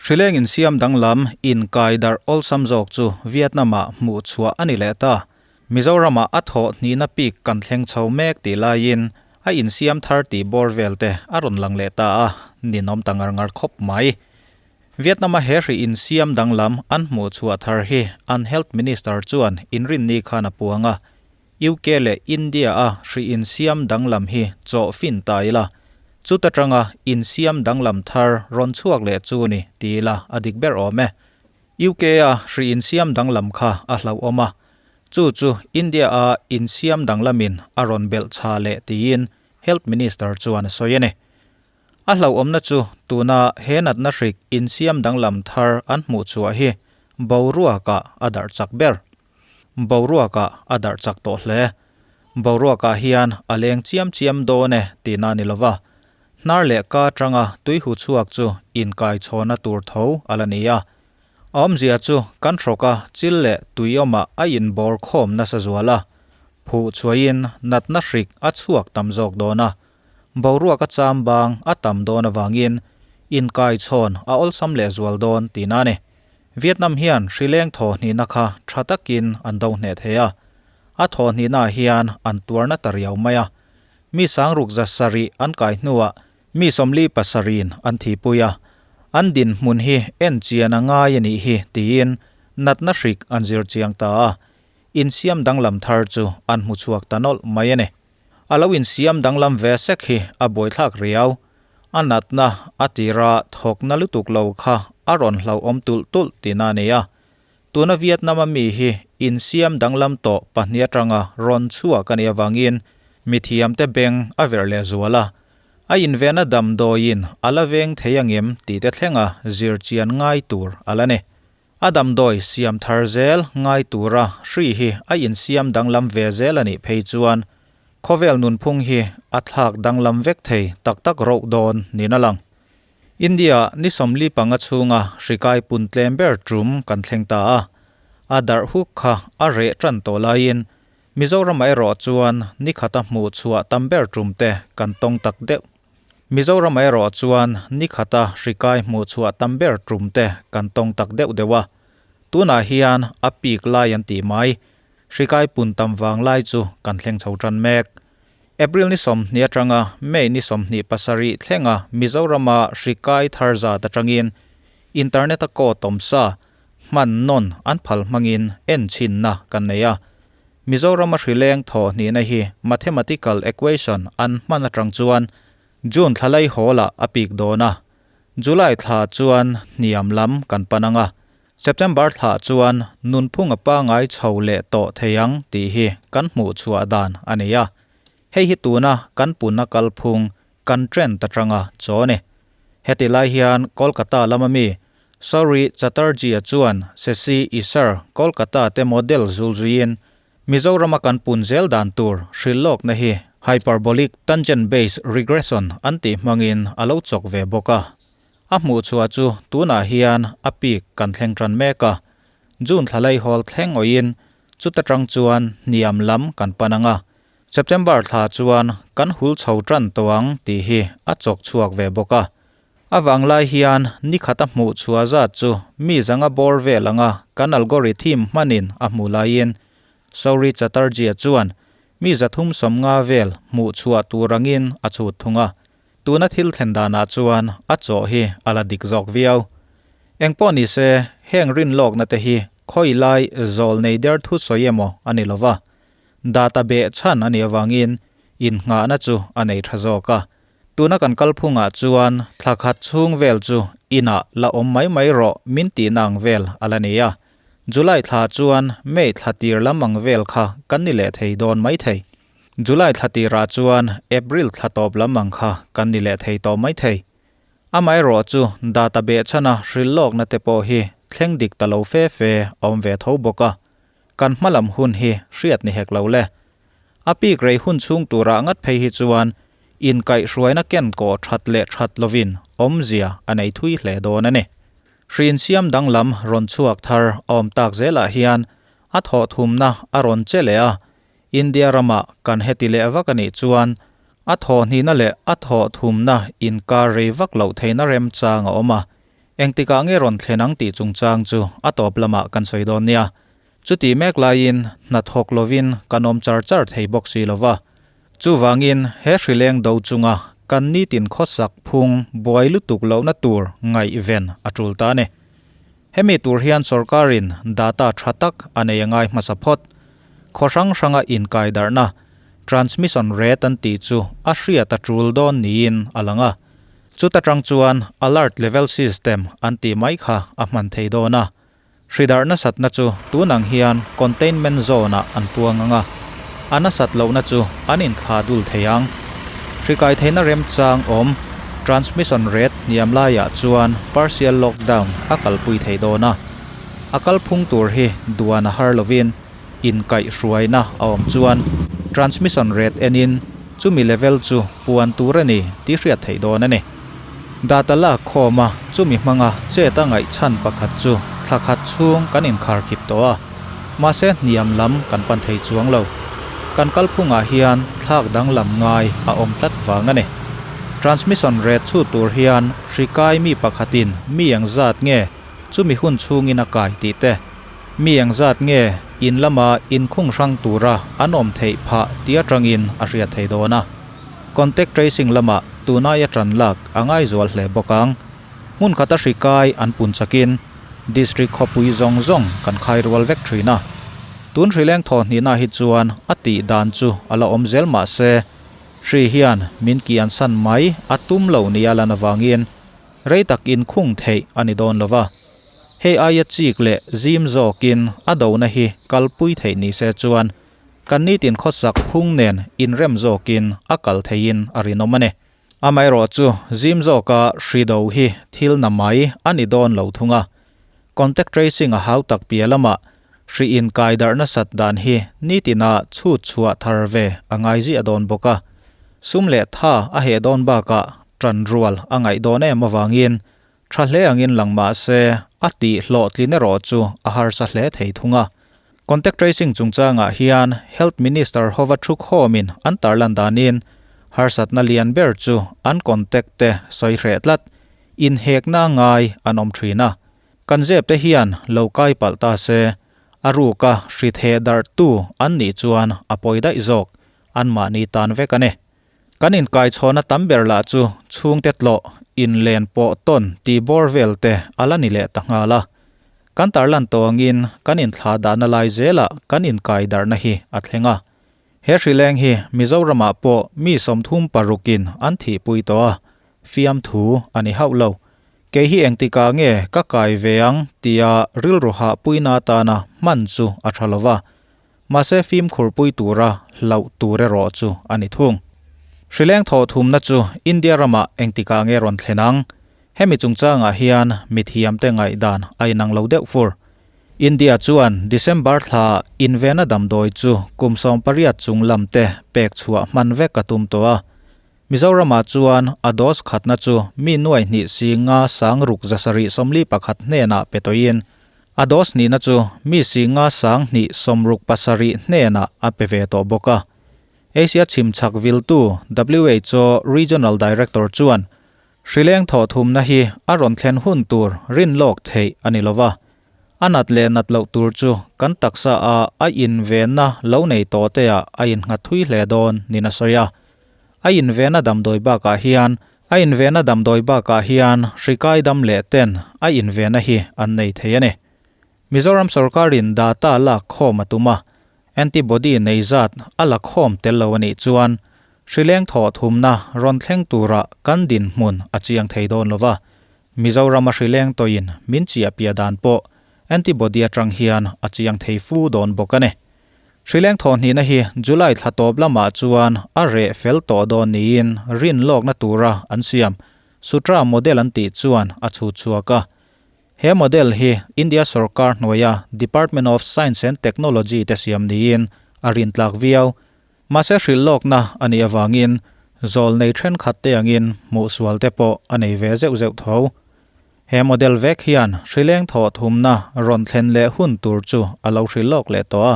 Hrileng insiam danglam inkai darh awlsam zawk chu Vietnam-ah hmuh chhuah a ni leh ta. Mizoramah a thawh hnihna peak kan thleng chho mek tih laiin a insiam thar tih bawr vel te a rawn lang leh ta a, ninawm ta ngar ngar khawp mai. Vietnam-a he hri insiam danglam an hmuh chhuah thar hi an Health Minister chuan inrinni khan a puang a, UK leh India-a hri insiam danglam hi chawh fin ta ila, chuta tanga insiam danglam thar rawn chhuak leh chu ni ti ila a dik ber awm e. UK-a hri insiam danglam kha a hlauhawm a, chu chu India-a insiam danglamin a rawn belh chha leh tiin Health Minister chuan a sawi a ni. A hlauhawmna chu tuna he natna hrik insiam danglam thar an hmuh chhuah hi boruakah a darh chak ber. Boruakah a darh chak tawh hle. Boruakah hian a leng chiam chiam dawn e tihna a ni lova, hnar leh ka atanga tui hu chhuak chu inkaichhawna tur tho a la ni a. A awmzia chu kan hrawka chil leh tui awmah a inbawr khawm nasa zual a, phuh chhuahin natna hrik a chhuak tam zawk dawn a. Boruak a cham bang a tam dawn avangin inkaichhawn a awlsam lehzual dawn tihna a ni. Vietnam hian hrileng thawhhnihna kha tha takin an do hneh thei a, a thawhhnihnaah hian an tuarna ta riau mai a. Mi sangruk za sarih an kai hnuah mi 47in an thihpui a, an dinhmun hi en chian a ngai a nih hi tiin natna hrik an zir chiang ta a, insiam danglam thar chu an hmu chhuak ta nawlh mai a ni. A lo insiam danglam ve sek hi a buaithlak riau. A natna a tira thawkna lutuk lo kha a rawn hlauhawm tulh tulh tihna a ni a. Tuna Vietnam a mi hi insiam danglam tawh pahnih atanga rawn chhuak a nih avangin mithiamte beng a verh leh zual a. A invenna damdawiin a la veng thei angem tih te thlenga zir chian ngai tur a la ni. A damdawi siam thar zel ngai tura hri hi a insiam danglam ve zel a nih phei chuan khawvel nunphung hi a thlak danglam vek thei tak tak roh dawn niin a lang. India ni 45 chhunga hri kai pun tlem ber tum kan thleng ta a, a darh huk kha a reh tan tawh laiin Mizoramah erawh chuan ni khata hmuh chhuah tam ber tum te kan tawng tak deuh. Mizoram erawh chuan ni khata hri kai hmuh chhuah tam ber tum te kan tawng tak deuh deuh a, tunah hian a peak lai an tih mai, hri kai pun tam vang lai chu kan thleng chho tan mek. April ni 20 atanga May ni 27 thlenga Mizorama hri kai thar zat atangin internet a kaw tawmsa hman nawn an phal hmangin en chhinna kan nei a. Mizorama hri leng thawh hnihna hi mathematical equation an hman atang chuan June thla lai hawl-ah a pik dawn a, July thla chuan hniam lam kan pan ang a, September thla chuan nunphung a pangai chho leh tawh thei ang tih hi kan hmuh chhuah dan a ni a. Hei hi tuna kan punna kalphung kan trend atanga chaw a ni. Heti lai hian Kolkata lama mi Sauri Chatterjee-a chuan Sesi Isar Kolkata te model zul zuiin Mizorama kan pun zel dan tur hrilhlawkna hi hyperbolic tangent based regression an tih hmangin a lo chawk ve bawk a. A hmuhchhuah chu tunah hian a peak kan thleng tan mek a, June thla laihawl thleng awiin chuta tang chuan hniam lam kan pan ang a, September thla chuan kan hul chho tan tawh ang tih hi a chawk chhuak ve bawk a. A vanglai hian ni khata hmuh chhuah zat chu mi zanga bawr vel anga kan algorithm hmanin a hmuh laiin Sauri Chatterjee-a chuan mi 350 vel hmuh chhuah tur angin a chhut thung a. Tuna thil thlen danah chuan a chawh hi a la dik zawk viau. Engpawh ni se, heng rinlawkna te hi khawi lai zawl nei der thu sawi emaw a ni lova, data beh chhan a nih avangin innghahna chu a nei tha zawk a. Tuna kan kalphungah chuan thla khat chhung vel chu inah la awm mai mai rawh min tihna ang vel a la ni a. July thla chuan May thla tir lam ang vel kha kan ni leh thei dawn mai thei. July thla tirah chuan April thla tawp lam ang kha kan ni leh thei tawh mai thei. Amaherawh chu data behchhana hrilhlawkna te pawh hi thleng dik ta lo fe fe a awm ve tho bawk a. Kan hmalam hun hi hriat ni hek lo le. A pik rei hun chhung turah ngat phei hi chuan inkaihhruaina ken kawh that leh that lovin awmzia a nei thui hle dawn a ni. Hrinsiam danglam rawn chhuak thar a awm tak zelah hian a thawhthumna a rawn che leh a, India ramah kan heti leh vak a nih chuan a thawhhnihna leh a thawhthumna inkar rei vak loh theihna remchang a awm a. Engtikah nge rawn thlen ang tih chungchang chu a tawp lamah kan sawi dawn nia. Chutih mek laiin hna thawk lovin kan awm char char thei bawk si lova. Chuvangin he hrileng do chunga kan nitin khawsak phung buai lutuk lohna tur ngaihven a tul ta a ni. Hemi tur hian sorkarin data tha tak a nei a ngai hmasa phawt. Khaw hrang hranga inkaidarhna, transmission rate an tih chu a hriat a tul dawn niin a lang a. Chuta tang chuan alert level system an tih mai kha a hman thei dawn a. Hridarh nasatna chu tun ang hian containment zone-ah an puang ang a, a nasat lohna chu an inthlah dul thei ang. Hri kai theihna remchang awm, transmission rate hniam laiah chuan partial lockdown a kalpui thei dawn a. A kalphung tur hi duan a har lovin inkaihhruaina a awm chuan transmission rate enin chumi level chu puan tur a ni tih hriat theih dawn a ni. Data lak khawma chumi hmanga chet a ngaih chhan pakhat chu thla khat chhung kan inkharkhip tawh a, mahse hniam lam kan pan thei chuang lo. Kan kalphungah hian thlak danglam ngai a awm tlat vang a ni. Transmission rate chhut tur hian hri kai mi pakhatin mi engzat nge chumi hun chhungin a kai tih te, Mi engzat nge in lama inkhung hrang tura an awm theih phah tih atangin a hriat thei dawn a. Contact tracing lamah tunai a tan lak a ngaizual hle bawk ang. Hmun khata hri kai an pun chakin District khawpui zawng zawng kan khai rual vek thin a. Tun hrileng thawhhnihna hi chuan a tih dan chu a la awm zel mah se, hri hian min kian san mai a tum lo nia lan avangin Rei tak inkhung theih a ni dawn lo va, hei aia chik leh zim zawkin a dona hi kalpui theih ni se chuan kan nitin khawsak phung nen inrem zawkin a kal theihin a rinawm a ni. Amaherawhchu zim zawka hri do hi thil na mai a ni dawn lo thung a, contact tracing a hau tak piah lamah hri inkai darh nasat dan hi nitina chhut chhuah thar ve a ngai ziah dawn bawk a, sum leh tha a heh dawn bakah ṭan rual a ngaih dawn em avangin ṭha hle angin lang mah se a tih hlawhtlin erawh chu a harsa hle thei thung a. Contact tracing chungchangah hian Health Minister hova thu khawmin an tarlan danin harsatna lian ber chu an contact te sawi hreh tlat, inhekna ngai an awm ṭhin a. Kan zep te hian lo kai palh ta se, a ruka hri theh darh tu an nih chuan a pawi daih zawk, anmahni tan vek a ni. Kan inkaichhawna tam ber lah chu chhungte tlawh, inlen pawh tawn tih bawr vel te a la ni leh ta nghal a. Kan tarlan tawh angin kan inthlah dahna lai zelah kan inkai darhna hi a thleng a. He hrileng hi Mizoramah pawh mi 36 in an thihpui tawh a, fiamthu a ni hauh lo. Kei hi engtikah nge ka kai ve ang tia rilru hahpuina atana hman chu a tha lo va, mahse fimkhurpui tura hlauh tur erawh chu a ni thung. Hrileng thawhthumna chu India ramah engtikah nge rawn thlen ang? Hemi chungchangah hian mithiamte ngaihdan a inang lo deuh fur. India chuan December thla invena damdawi chu kum 18 chung lamte pek chhuah hman vek a tum tawh a. Mizoramah chuan a dose khatna chu mi nuai hnih si nga sang ruk zasarih 41 hnenah pe tawhin a dose hnihna chu mi si nga sang hnih 67 hnenah a pe ve tawh bawk a. Asia chhimchhak viltu who Regional Director chuan hrileng thawhthumna hi a rawn thlen hun tur rin lawk theih a ni lova, a nat leh nat loh tur chu kan taksa a a invenna lo nei tawh te ah a innghat thui hle dawn niin a sawi a. A invena damdawi bakah hian a invena damdawi bakah hian hri kai dam leh ten a invena hi an nei thei a ni. Mizoram sorkarin data lak khawm a tum a, antibody nei zat a la khawm tel lo a nih chuan hri leng thawh thumna rawn thleng tura kan dinhmun a chiang thei dawn lo va. Mizorama hri leng tawhin min chiah piah dan pawh antibody atang hian a chiang thei fu dawn bawk a ni. Hrileng thawhhnihna hi July thla tawp lamah chuan a reh fel tawh dawn niin rin lawkna tura an siam Sutra model an tih chuan a chhut chhuak a. He model hi India sorkar hnuaia Department of Science and Technology te siam niin a rintlak viau. Mahse hrilh lawkna a nih avangin zawl nei thenkhat te angin hmuhsual te pawh a nei ve zeuh zeuh tho. He model vek hian hrileng thawh thumna rawn thlen leh hun tur chu a lo hrilh lawk leh tawh a.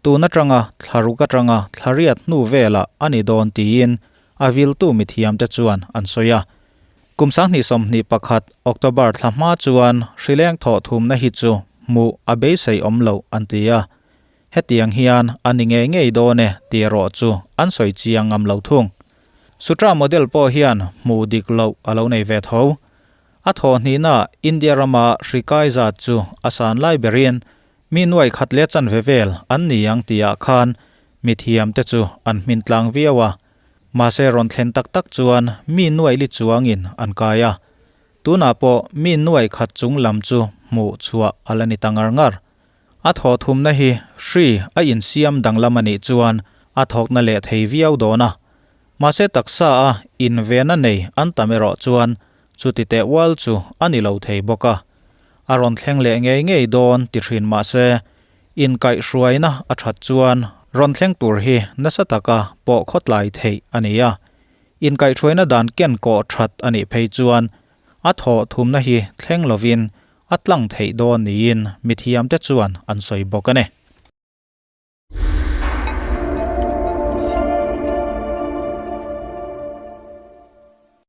Tun atanga thla ruk atanga thla riat hnu velah a ni dawn tiin a viltu mithiamte chuan an sawi a. Kum 2021 October thla hma chuan hrileng thawh thumna hi chu hmuh a beisei awm loh an ti a. Hetiang hian a ni ngei ngei dawn e tih erawh chu an sawi chiang ngam lo thung. Sutra model pawh hian hmuh dik loh a lo nei ve tho. A thawh hnihna India rama hri kai zat chu a san lai berin mi nuai khat leh chanve vel an ni ang tihah khan mithiam te chu an hmin tlang viau a. Mahse rawn thlen tak tak chuan mi nuai li chuangin an kai a. Tunah pawh mi nuai khat chung lam chu hmuh chhuah a la ni ta ngar ngar. A thawh thumna hi hri a insiam danglam a nih chuan a thawkna leh thei viau dawn a. Mahse taksa a invena nei an tam erawh chuan chuti teh ual chu a ni lo thei bawk a. A rawn thleng leh ngei ngei dawn ti thin mahse inkaihhruaina a that chuan rawn thleng tur hi nasa taka pawh khawtlai theih a ni a. Inkaihhruaina dan ken kawh that a nih phei chuan a thawh thumna hi thleng lovin a tlang theih dawn niin mithiamte chuan an sawi bawk a ni.